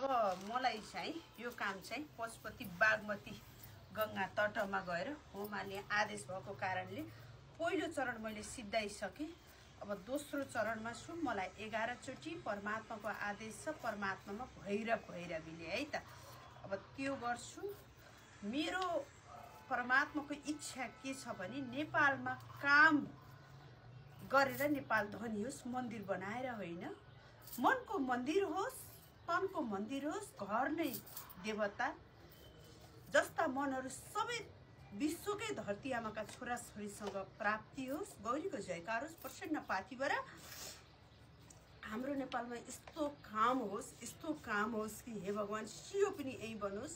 अब मलाई चाहिँ यो काम चाहिँ पशुपति बागमती गंगा तटमा गएर होम हाल्ने आदेश भएको कारणले पहिलो चरण मैले सिद्धाइसकेँ। अब दोस्रो चरणमा छु। मलाई 11 चोटि परमात्माको आदेश छ, परमात्मामा भैरवीले है त। अब त्यो गर्छु। मेरो परमात्माको इच्छा के छ भने नेपालमा काम गरेर नेपाल धनी होस्, मन्दिर बनाएर होइन। मनको मन्दिर होस्, तनको मन्दिर होस्, घर नै देवता जस्ता मनहरू सबै विश्वकै धरती आमाका छोराछोरीसँग प्राप्ति होस्। गौरीको जयकार होस्। प्रसन्न पाथिबाट हाम्रो नेपालमा यस्तो काम होस् कि हे भगवान, सियो पनि यही बनोस्,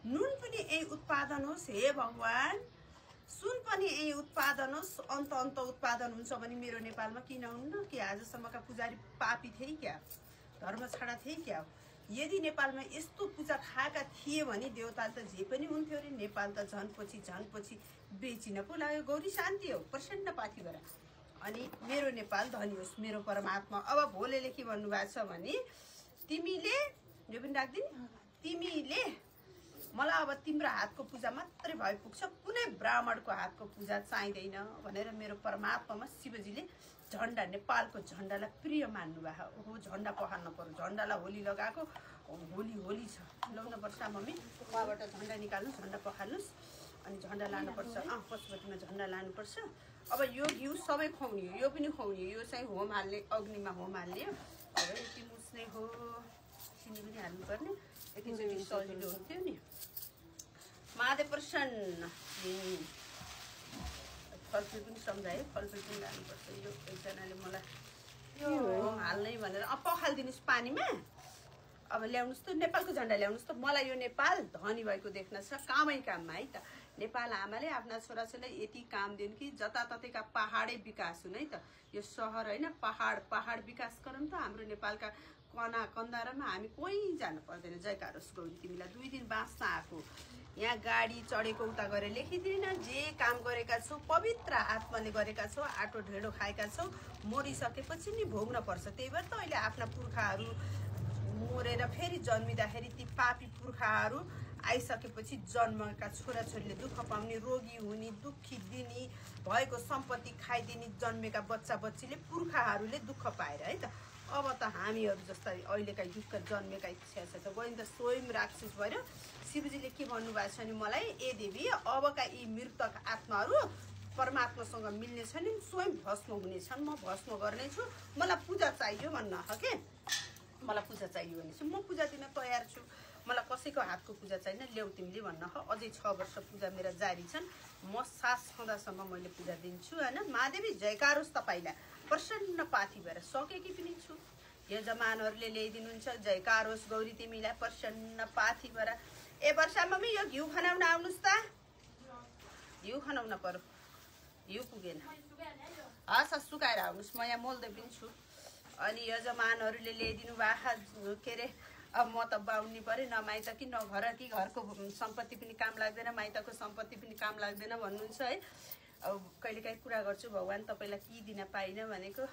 नुन पनि यही उत्पादन होस्। हे भगवान, सुन पनि यही उत्पादन होस्। अन्त उत्पादन हुन्छ भने मेरो नेपालमा किन हुन्न? कि आजसम्मका पुजारी पापी थिए क्या? धर्म छाडा थिए क्या? यदि नेपालमा यस्तो पूजा खाएका थिए भने देवताले त जे पनि हुन्थ्यो रे। नेपाल त झनपछि बेचिन पो लाग्यो। गौरी शान्ति हो, प्रसन्न पाथिबाट। अनि मेरो नेपाल धनी होस्, मेरो परमात्मा। अब भोलेले के भन्नुभएको छ भने तिमीले यो पनि राख्दिने, तिमीले मलाई अब तिम्रो हातको पूजा मात्रै भए पुग्छ, कुनै ब्राह्मणको हातको पूजा चाहिँदैन भनेर मेरो परमात्मामा शिवजीले झन्डा, नेपालको झन्डालाई प्रिय मान्नुभयो। ओहो, झन्डा पखाल्नु पर्यो। झन्डालाई होली लगाएको, होली छ, ल्याउनुपर्छ मम्मी। उहाँबाट झन्डा निकाल्नुहोस्, झन्डा पखाल्नुहोस्, अनि झन्डा लानुपर्छ। पशुपतिमा झन्डा लानुपर्छ। अब यो घिउ सबै खुवाउने, यो पनि खुवाउने। यो चाहिँ होम हाल्ने, अग्निमा होम हाल्ने। अब यति मुस्ने हो, चिनी पनि हाल्नुपर्ने। एकैचोटि सजिलो हुन्थ्यो नि। महादेव प्रसन्न। फलफुल पनि सम्झायो, फलफुल पनि लानुपर्छ। यो एकजनाले मलाई यो हाल्नै भनेर पखालिदिनुहोस् पानीमा। अब ल्याउनुहोस् त, नेपालको झन्डा ल्याउनुहोस् त। मलाई यो नेपाल धनी भएको देख्न छ, कामै काममा है त। नेपाल आमाले आफ्ना छोराछोरीलाई यति काम दिन् कि जताततैका पहाडै विकास हुन् है त। यो सहर होइन, पहाड विकास गरौँ त। हाम्रो नेपालका कना कन्दारामा हामी कोही जानु पर्दैन। जयकार होस् गौरी, तिमीलाई 2 दिन बाँच्न आएको। यहाँ गाडी चढेको उता गरेर लेखिदिन। जे काम गरेका छौ, पवित्र आत्माले गरेका छौ, आटो ढेँडो खाएका छौ, मरिसकेपछि नि भोग्न पर्छ। त्यही भएर त अहिले आफ्ना पुर्खाहरू मरेर फेरि जन्मिँदाखेरि ती पापी पुर्खाहरू आइसकेपछि जन्मका छोराछोरीले दुःख पाउने, रोगी हुने, दुःखी दिने, भएको सम्पत्ति खाइदिने जन्मेका बच्चाबच्चीले, पुर्खाहरूले दुःख पाएर है त। अब त हामीहरू जस्ता अहिलेका युगका जन्मेका इच्छा छ त गइन् त स्वयं राक्षस भएर। शिवजीले के भन्नुभएको छ नि मलाई, ए देवी, अबका यी मृतक आत्माहरू परमात्मासँग मिल्ने छन्, स्वयं भस्म हुनेछन्। म भस्म गर्नेछु, मलाई पूजा चाहियो भन्न हो के। मलाई पूजा चाहियो भनेपछि म पूजा दिन तयार छु। मलाई कसैको हातको पूजा चाहिएन, ल्याउ तिमीले भन्न हो। अझै 6 वर्ष पूजा मेरा जारी छन्। म सास छँदासम्म मैले पूजा दिन्छु होइन। महादेवी जयकार होस् तपाईँलाई। प्रसन्न पाथी भएर सकेकी पनि छु। यजमानहरूले ल्याइदिनुहुन्छ। जयकार होस् गौरी तिमीलाई, प्रसन्न पाथी भएर। ए वर्षा मम्मी, यो घिउ खनाउन आउनुहोस् त। घिउ खनाउन पर्यो, घिउ पुगेन। हस् सुकाएर आउनुहोस्, म यहाँ मोल्दै पनि छु। अनि यजमानहरूले ल्याइदिनु भएको के अरे, अब म त बाउनी पऱ्यो, न माइत कि न घर कि घरको सम्पत्ति पनि काम लाग्दैन, माइतको सम्पत्ति पनि काम लाग्दैन भन्नुहुन्छ है। अब कहिलेकाहीँ कुरा गर्छु, भगवान् तपाईँलाई के दिन पाइनँ भनेको।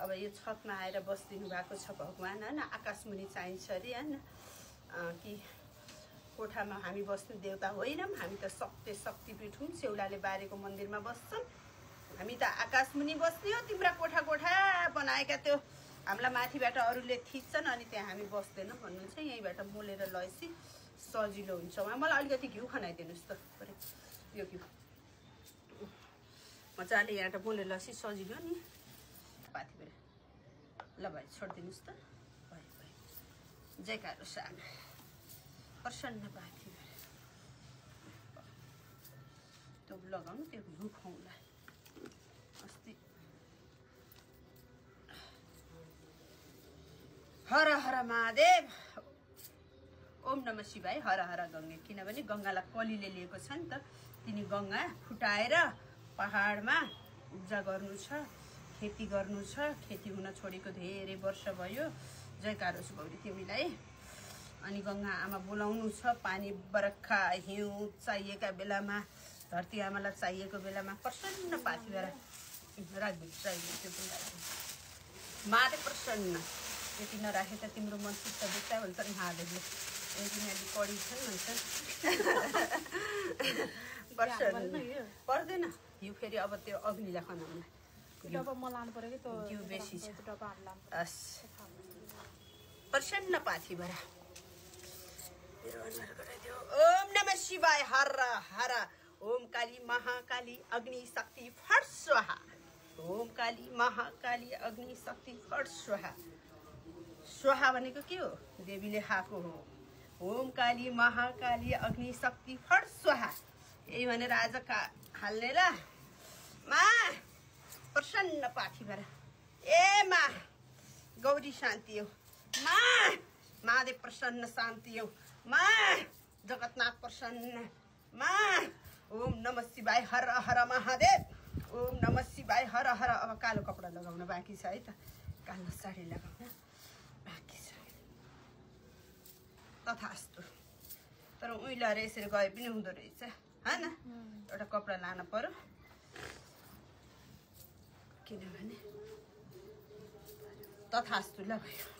अब यो छतमा आएर बसिदिनु भएको छ भगवान् होइन। आकाशमुनि चाहिन्छ अरे होइन। कि कोठामा हामी बस्ने देवता होइनौँ, हामी त सत्य शक्तिपीठ हौँ। सेउलाले बारेको मन्दिरमा बस्छौँ। हामी त आकाशमुनि बस्ने हो। तिम्रा कोठा बनाएका त्यो हामीलाई माथिबाट अरूले थिच्छन्, अनि त्यहाँ हामी बस्दैनौँ भन्नुहुन्छ। यहीँबाट मोलेर लैसी सजिलो हुन्छ। उहाँ मलाई अलिकति घिउ खनाइदिनुहोस् त। यो घिउ मजाले यहाँबाट मोलेर लैसी सजिलो नि। पाथिबाट ल भाइ छोडिदिनुहोस् त। भयो जयकार होस् आमा, प्रसन्न पाथिबाट त्यो लगाउनु, त्यो घिउ खुवाउँला। अस्ति हर हर महादेव, ओम नमः शिवाय, हर हर गङ्गे। किनभने गङ्गालाई कलीले लिएको छ नि त। तिनी गङ्गा फुटाएर पहाडमा उब्जा गर्नु छ, खेती गर्नु छ। खेती हुन छोडेको धेरै वर्ष भयो। जयकार होस् गौरी तिमीलाई। अनि गङ्गा आमा बोलाउनु छ। पानी बरखा हिउँ चाहिएका बेलामा, धरती आमालाई चाहिएको बेलामा प्रसन्न पाथी भएर राखिदिनु। त्यो पनि राखिदिनु। महादेव प्रसन्न। यति नराखे त तिम्रो मन सुस्त दुख्छ भन्छ नि महादेवले यति पढी छन् भन्छन् पर्दैन यो फेरि अब त्यो अग्निलाई खनाउन घिउ बेसी छ प्रसन्न पाथी भएर ओम नमः शिवाय हर हर ओम काली महाकाली अग्नि शक्ति फट स्वाहा ओम काली महाकाली अग्नि शक्ति फट स्वाहा स्वाहा भनेको के हो देवीले खाएको हो ओम काली महाकाली अग्नि शक्ति फट स्वाहा यही भनेर आज हाल्ने ल मा प्रसन्न पाथी भएर ए मा गौरी शान्ति हो मा महादेव प्रसन्न शान्ति हो मा जगतनाथ प्रसन्न मा ओम नमः शिवाय हर हर महादेव ओम नमः शिवाय हर हर अब कालो कपडा लगाउन बाँकी छ है त कालो साडी लगाउन बाँकी छ तथास्तु तर उहिले यसरी गए पनि हुँदो रहेछ हैन एउटा कपडा लान पर्यो किनभने तथास्तु ल भयो